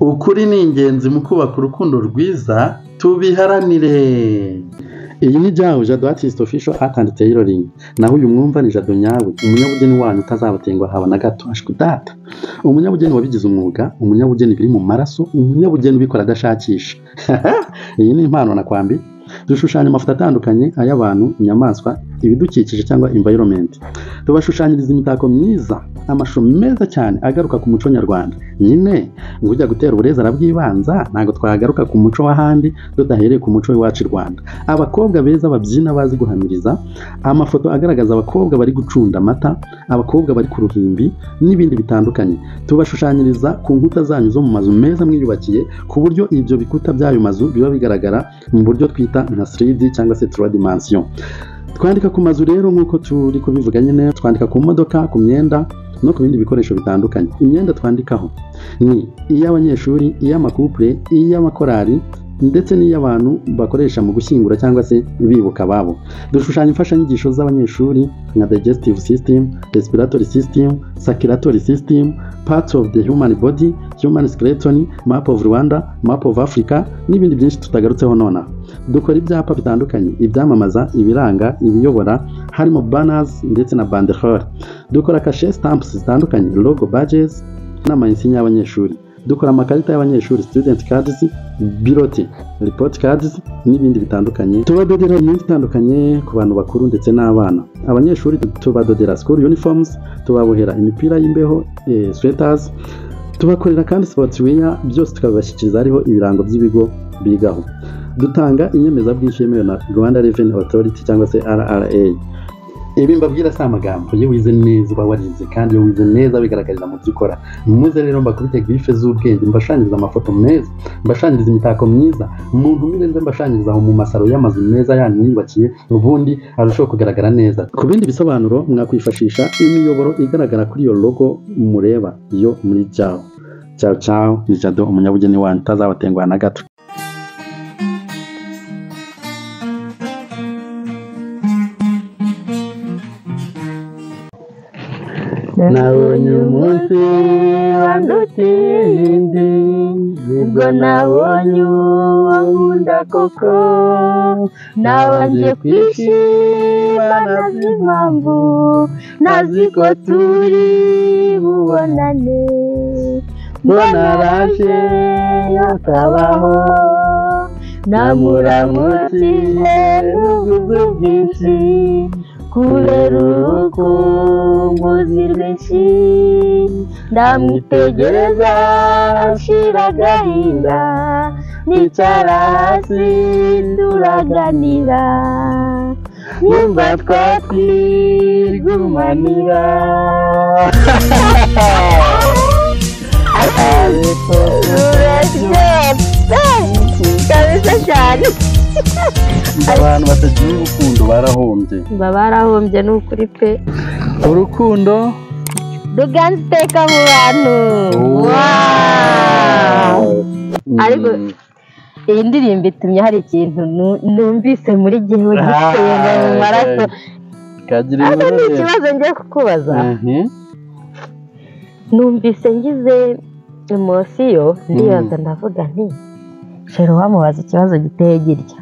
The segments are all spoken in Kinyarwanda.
Ukuri ni ingenzi mu kubaka urukundo rwiza, tubiharanire. Iyi ni Jawu Jado Artist Official Art and Tailoring. Naho uyu mwumva ni Jado nyawe, umunyabugeni wanyu utazabatengwa haba na gato. Ashwi data. Umunyabugeni wabigize umwuga, umunyabugeni biri mu maraso, umunyabugeni ubikora adashakisha. Iyi ni impano nakwambi. Dushushanya amafoto atandukanye ay'abantu, inyamaswa, ibidukikije cyangwa environment. Tubashushanyiriza imitako myiza, amashusho meza cyane agaruka ku muco nyarwanda. Nyine ngo ujya gutera uburezi arabwibanza, ntabwo twagaruka ku muco w'ahandi tudahereye ku muco w'iwacu i Rwanda. Abakobwa beza babyina bazi guhamiriza, amafoto agaragaza abakobwa bari gucunda amata, abakobwa bari ku ruhimbi n'ibindi bitandukanye. Tubashushanyiriza ku nkuta zanyu zo mu mazu meza mwiyubakiye, ku buryo ibyo bikuta by'ayo mazu biba bigaragara mu buryo twita nka 3D cyangwa se 3 dimension. Twandika ku mazu rero nk'uko turi kubivuga nyine, twandika ku modoka, ku myenda no ku bindi bikoresho bitandukanye. Imyenda twandikaho ni iy'abanyeshuri, iy'amakupure, iy'amakorali ndetse n'iy'abantu bakoresha mu gushyingura cyangwa se bibuka ababo. Dushushanya imfashanyigisho z'abanyeshuri nka digestive system, respiratory system, circulatory system, parts of the human body, human skeleton, map of Rwanda, map of Africa n'ibindi byinshi tutagarutseho nonaha. Dukora ibyapa bitandukanye, ibyamamaza, ibiranga, ibiyobora, harimo banners ndetse na banderole. Dukora kashe stamps zitandukanye, logo badges n'amayinsinya y'abanyeshuri. Dukora amakarita y'abanyeshuri, student cards, bulletin, report cards n'ibindi bitandukanye. Tubadodera imyenda itandukanye ku bantu bakuru ndetse n'abana. Abanyeshuri tubadodera school uniforms, tubabohera imipira y'imbeho, sweaters, tubakorera kandi sportswear, byose tukabibashyikiriza hariho ibirango by'ibigo bigaho. Dutanga inyemezabwishyu yemewe na Rwanda Revenue Authority cyangwa se RRA. Ibi mbabwira si amagambo, iyo wize neza uba warize, kandi iyo wize neza bigaragarira mu byo ukora. Muze rero mbakubite griffe z'ubwenge, mbashanyiriza amafoto meza, mbashanyiriza imitako myiza, muntumire nze mbashanyiriza aho mu masaro y'amazu meza yanyu mwiyubakiye, ubundi arushaho kugaragara neza. Ku bindi bisobanuro mwakwifashisha imiyoboro igaragara kuri iyo logo mureba yo muri Jawu. Ciao ciao, ni Jado umunyabugeni wanyu utazabatenguha na gato. Nabonye umunsi wandutiye indi, Ubwo nabonye uwo nkunda koko, nabanje kwishima ntazi impamvu, ntazi ko turi bubonane, mbona araje akabaho, namuramukije n'ubwuzu bwinshi, kubera urukumbuzi rwinshi, ndamwitegereza nshira agahinda, nicara hasi turaganira, nyumva twakwigumanira. Kabisa cyane. Abantu batagira urukundo barahombye. Baba barahombye ni ukuri pe. Urukundo ruganza iteka mu bantu. Wow! Ariko iyi ndirimbo itumye hari ikintu numvise muri jyewe gitemba mu maraso. Kagira Ariko ni inkuru. ikibazo ngiye kukubaza. Numvise ngize emotion, ndibaza ndavuga nti shero wamubaza ikibazo giteye gitya.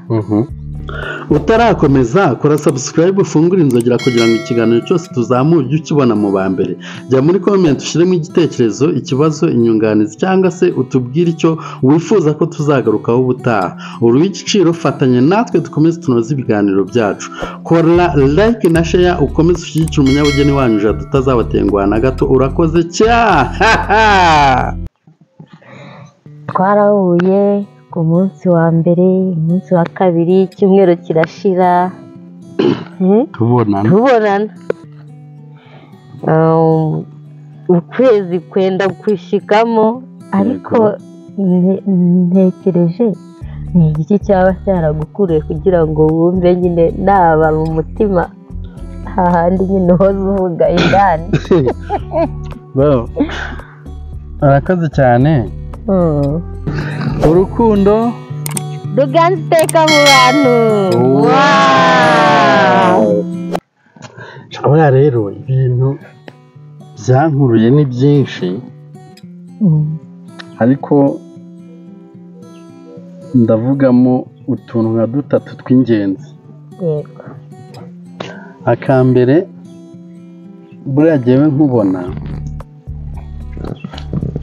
Utarakomeza kora subscribe, ufungure inzogera kugira ngo ikiganiro cyose tuzamuye ujye ukibona mu ba mbere. Jya muri comment ushyiremo igitekerezo, ikibazo, inyunganizi cyangwa se utubwire icyo wifuza ko tuzagarukaho ubutaha. Uri uw'igiciro, fatanya natwe dukomeze tunoze ibiganiro byacu. Kora like na share, ukomeze ushyigikire umunyabugeni wanyu Jado utazabatenguha na gato. Urakoze cya. Twarahuye ku munsi wa mbere, umunsi wa kabiri, icyumweru kirashira. Tubonana. Tubonana. Ukwezi kwenda kwishikamo, ariko ntekereje ni igiki cyaba cyaragukuriye kugira ngo wumve nyine naba mu mutima hahandi nyine uhoze uvuga indani. Urakoze cyane. Urukundo ruganza iteka mu bantu. Wow! Buriya rero ibintu byankuruye ni byinshi, ariko Ndavugamo utuntu nka dutatu tw'ingenzi. Yego. Akambere, buriya jyewe nkubona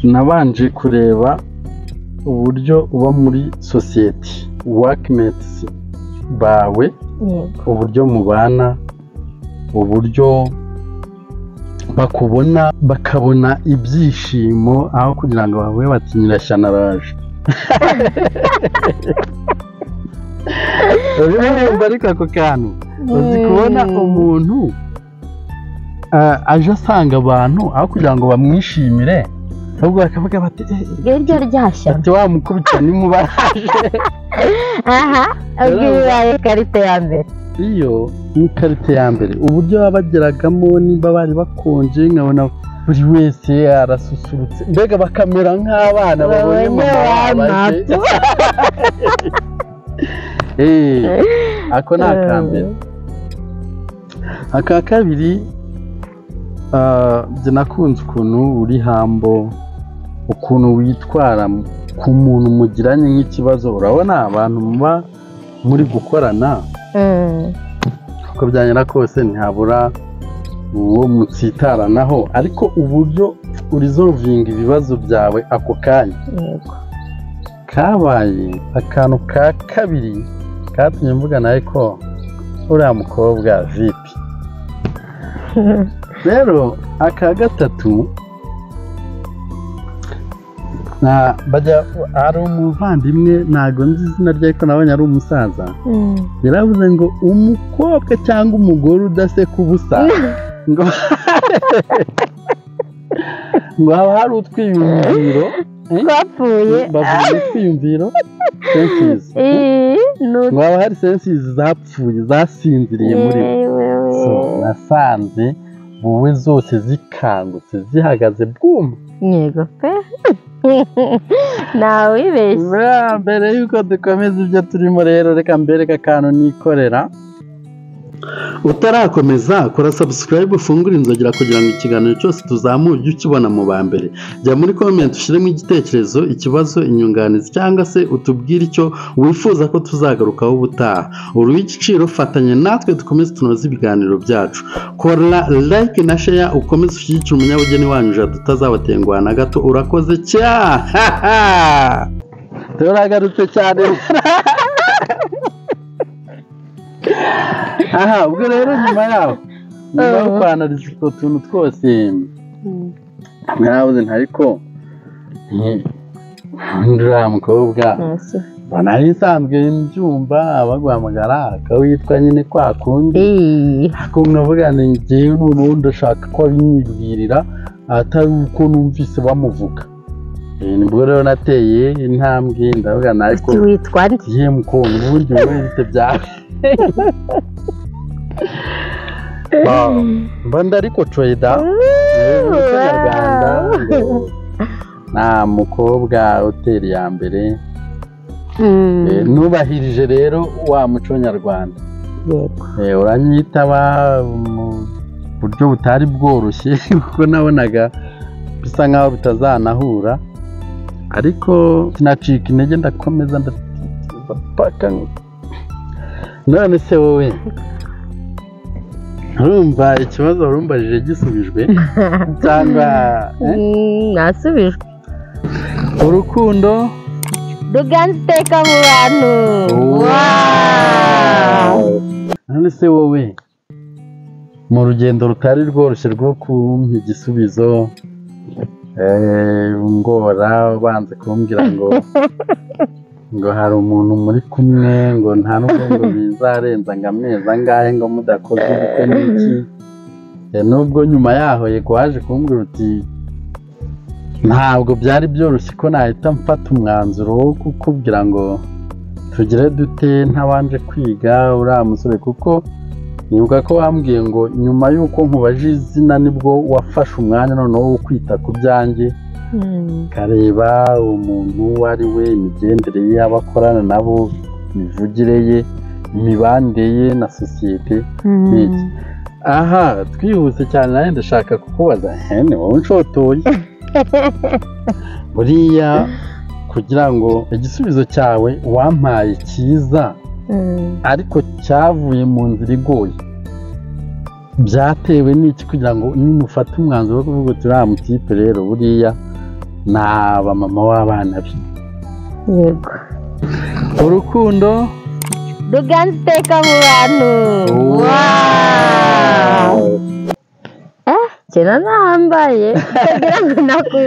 nabanje kureba uburyo uba muri sosiyete, workmates bawe, uburyo mubana, uburyo bakubona bakabona ibyishimo aho kugira ngo bavuge bati nyirashyano araje. Urumva ariko ako kantu uzi kubona umuntu aje asanga abantu aho kugira ngo bamwishimire ahubwo bakavuga bati iryo ryashyano, ati wa mukubita n'inkuba araje. Aha ubwo ibaye karite ya mbere. Iyo ni karite ya mbere, uburyo babageragamo nimba bari bakonje nkabona buri wese arasusurutse, mbega bakamera nk'abana babonye mama wabo aje. Ako ni akambere. Aka kabiri, njye nakunze ukuntu uri hambo, ukuntu witwara ku muntu mugiranye nk'ikibazo. Urabona abantu muba muri gukorana, uko byanyura kose ntihabura uwo mutsitaranaho, ariko uburyo urizovinga ibibazo byawe ako kanya kabaye akantu ka kabiri katumye mvuga nawe ko uriya mukobwa vipi. Rero aka gatatu, ari umuvandimwe ntabwo nzi izina rye ariko nabonye ari umusaza, yaravuze ngo umukobwa cyangwa umugore udaseka ubusa ngo ngo haba hari utwiyumviro twapfuye, bavuga utwiyumviro senses, ngo haba hari senses zapfuye zasinziriye muri we. So nasanze wowe zose zikangutse zihagaze bwuma. Yego pe, ntawibeshye. Mbere y'uko dukomeza ibyo turimo rero, reka mbereke akantu nikorera. Utarakomeza kora subscribe, ufungure inzogera kugira ngo ikiganiro cyose tuzamuye ujye ukibona mu ba mbere. Jya muri comment ushyiremo igitekerezo, ikibazo, inyunganizi cyangwa se utubwire icyo wifuza ko tuzagarukaho ubutaha. Uri uw'igiciro, fatanye natwe dukomeze tunoze ibiganiro byacu. Kora like na share, ukomeze ushyigikire umunyabugeni wanyu Jado utazabatenguha na gato. Urakoze cyane, turagarutse cyane. Aha ubwo rero nyuma yaho, nyuma yo kwanariza utwo tuntu twose, narabuze ntariko uriya mukobwa nari nsanzwe mbyumva baguhamagara akawitwa nyine kwa kundi, ariko nkavuga nti njyewe noneho ndashaka ko abinyibwirira atari uko numvise bamuvuga. Nibwo rero nateye intambwe ndavuga ariko witwa nde? Ye mukobwa ubundi wowe bite byawe? Mba ndariko coyida Nyarwanda nta mukobwa utera iya mbere. Nubahirije rero wa muco nyarwanda, uranyitaba mu buryo butari bworoshye kuko nabonaga bisa nkaho bitazanahura, ariko sinacika intege ndakomeza ndapaka. None se wowe urumva ikibazo warumbajije gisubijwe cyangwa? Nasubijwe. Urukundo ruganza iteka mu bantu. None se wowe mu rugendo rutari rworoshye rwo kumpa igisubizo, ngora ubanze kumbwira ngo ngo hari umuntu muri kumwe, ngo nta nubwo ngo bizarenza ngo amezi angahe ngo mudakoze ubukwe n'iki, nubwo nyuma yaho yego waje kumbwira uti ntabwo byari byoroshye ko nahita mfata umwanzuro wo kukubwira ngo tugire dute ntabanje kwiga uriya musore, kuko nibuka ko wambwiye ngo nyuma y'uko nkubaje izina nibwo wafashe umwanya noneho wo kwita ku byanjye, kareba umuntu uwo ari we, imigendere ye, abakorana nabo, imivugire ye, imibanire ye na sosiyete n'iki. Aha twihuse cyane nawe ndashaka kukubaza, ni wowe unshotoye buriya Kugira ngo igisubizo cyawe wampaye cyiza, ariko cyavuye mu nzira igoye, byatewe n'iki kugira ngo nimufate umwanzuro wo kuvuga uti uriya mutipe rero buriya naba mama w'abana be? Yego. Urukundo ruganza iteka mu bantu. Wow! Kera nahambaye utagira ngo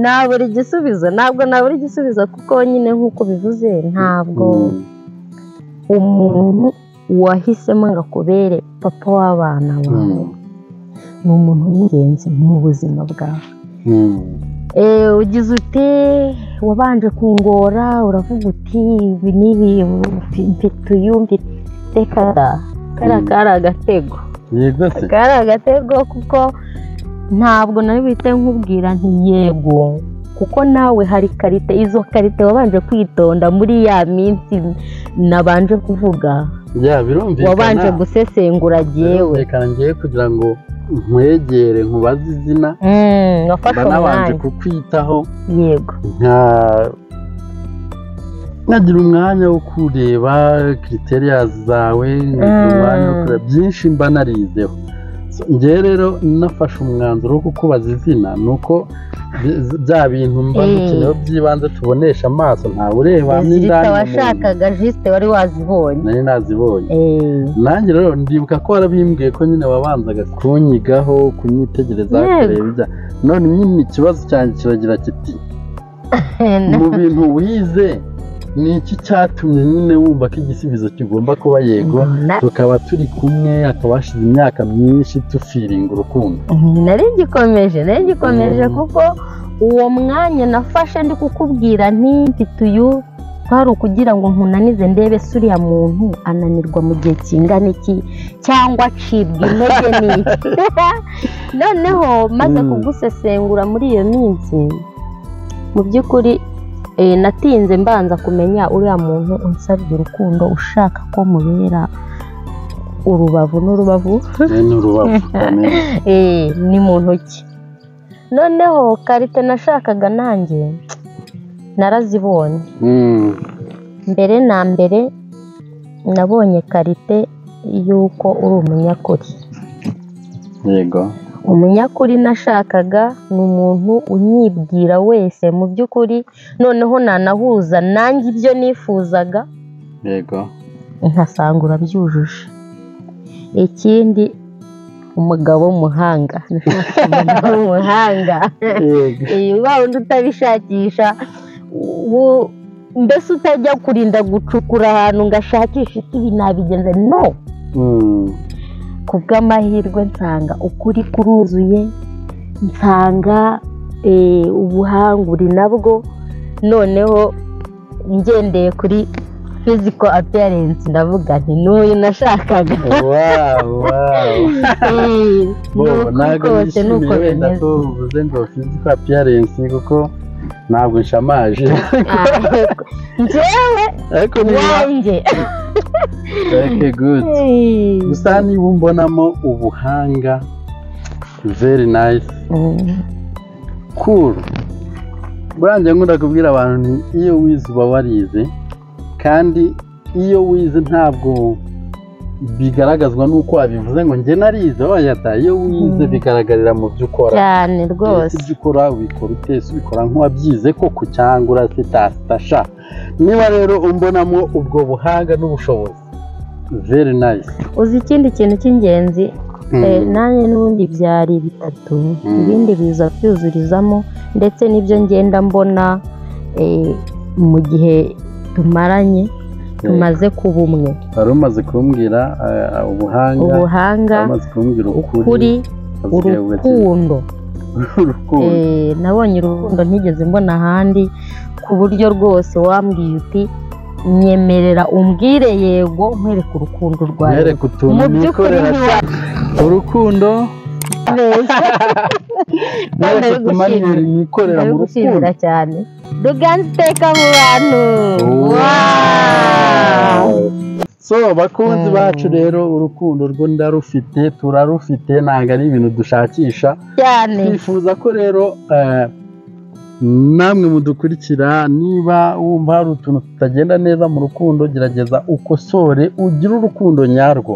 nabura igisubizo, ntabwo nabura igisubizo, kuko nyine nk'uko bivuze, ntabwo umuntu wahisemo ngo akubere papa w'abana bawe ni umuntu w'ingenzi mu buzima bwawe. Ugize uti wabanje kungora, uravuga uti ibi n'ibi, mfite uyu, mfite kariya kariya, kari agatego. Yego se. Kari agatego, kuko ntabwo nari buhite nkubwira nti yego, kuko nawe hari qualité, izo qualité wabanje kwitonda muri ya minsi nabanje kuvuga. Ya, birumvikana. Wabanje gusesengura jyewe. Birumvikana, ngiye kugira ngo nkwegere nkubaze izina, wafashe mba nabanje umwanya kukwitaho, nkagira umwanya wo kureba criteria zawe, nkagira umwanya wo kureba byinshi mba narizeho. So, njyewe rero nafashe umwanzuro wo kukubaza izina, ni uko bya bintu mba dukeneyeho by'ibanze tubonesha amaso, ntawe ureba Zirita n'indani mu muntu. Washakaga juste wari wazibonye. Nari nazibonye. Nanjye rero ndibuka ko warabimbwiye ko nyine wabanzaga kunyigaho, kunyitegereza, kureba ibya none. Nyine ikibazo cyanjye kiragira kiti: mu bintu wize, ni iki cyatumye nyine wumva ko igisubizo kigomba kuba yego, tukaba turi kumwe, hakaba hashize imyaka myinshi tufiringa urukundo? Nari ngikomeje kuko uwo mwanya nafashe ndi kukubwira nti mfite uyu, kwari ukugira ngo nkunanize, ndebe se uriya muntu ananirwa mu gihe kingana iki, cyangwa acibwa intege n'iki. Noneho maze kugusesengura muri iyo minsi, mu by'ukuri natinze mbanza kumenya uriya muntu unsabye urukundo, ushaka ko mubera urubavu n'urubavu. Ni urubavu kamere. Ni mu ntoki. Noneho qualité nashakaga nanjye narazibonye. Mbere na mbere nabonye qualité y'uko uri umunyakuri. Umunyakuri nashakaga ni umuntu unyibwira wese mu by'ukuri, noneho nanahuza nanjye ibyo nifuzaga, nkasanga urabyujuje. Ikindi, umugabo w'umuhanga. Nashaka umugabo w'umuhanga. Wa wundi utabishakisha, mbese utajya kurinda gucukura ahantu ngo ashakishe isi ibi nabigenze, no. Ku bw'amahirwe nsanga ukuri kuruzuye, nsanga ubuhanga uri nabwo. Noneho ngendeye kuri physical appearance, ndavuga nti n'uyu nashakaga. Wow. Ni Bo, ukuri ntabwo rwose ni uko nishimiye wenda bimeze. ko uvuze ngo physical appearance, kuko ntabwo nshamaje. Njyewe Ariko niba wanjye. Okay, good. Gusa niba umbonamo ubuhanga, very nice, cool. Burangiye nkunda kubwira abantu nti iyo wize uba warize, kandi iyo wize ntabwo bigaragazwa n'uko wabivuze ngo njye narize, oya da. Iyo wize bigaragarira mu byo ukora. Cyane rwose. Ese ibyo ukora ubikora ute? Ese ubikora nk'uwabyize koko, cyangwa urasitasita? Niba rero umbonamo ubwo buhanga n'ubushobozi, very nice. Uzi ikindi kintu cy'ingenzi? Nanjye n'ubundi byari bitatu, ibindi biza byuzurizamo, ndetse n'ibyo ngenda mbona mu gihe tumaranye, tumaze kuba umwe. Wari umaze kumbwira ubuhanga, Ubuhanga, wari umaze kumbwira ukuri, ukuri, hasigaye ubukire. Urukundo. Urukundo. Nabonye urukundo ntigeze mbona ahandi, ku buryo rwose wambwiye uti nyemerera umbwire yego, nkwereke urukundo rwawe. Mwereke utuntu Mu by'ukuri nikorera. Urukundo. Ntiwabeshya. Mwereke utumaniyeri nikorera mu rukundo. Ndabigushimira cyane. Ruganza iteka mu bantu. Wow! So bakunzi bacu rero, urukundo rwo ndarufite, turarufite, ntabwo ari ibintu dushakisha. Cyane. Twifuza ko rero Namwe mudukurikira, niba wumva hari utuntu tutagenda neza mu rukundo, gerageza ukosore, ugire urukundo nyarwo.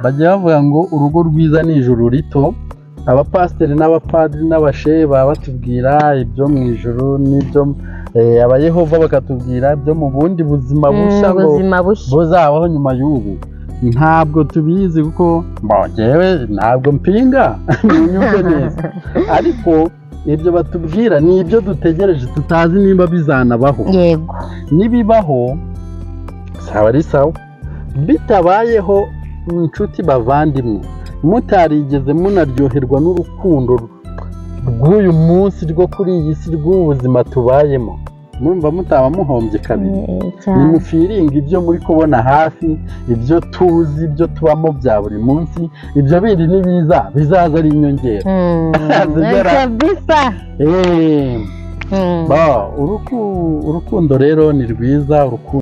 Bajya bavuga ngo urugo rwiza ni ijuru rito. Abapasiteri n'abapadiri n'abashehe baba batubwira ibyo mu ijuru n'ibyo abayehova bakatubwira ibyo mu bundi buzima bushya ngo Ubuzima bushya buzabaho nyuma y'ubu. Ntabwo tubizi kuko njyewe ntabwo mpinga, munyumve neza, ariko ibyo batubwira ni ibyo dutegereje, tutazi niba bizanabaho. Nibibaho sawa ari sawa, bitabayeho, inshuti bavandimwe, mutarigeze munaryoherwa n'urukundo rw'uyu munsi, rwo kuri iyi si, rw'ubu buzima tubayemo, murumva mutaba muhombye kabiri. Cyane. Nimufiringa ibyo muri kubona hafi, ibyo tuzi, ibyo tubamo bya buri munsi. Ibyo bindi nibiza, bizaza ari inyongera. Kabisa. Urukundo rero ni rwiza, urukundo.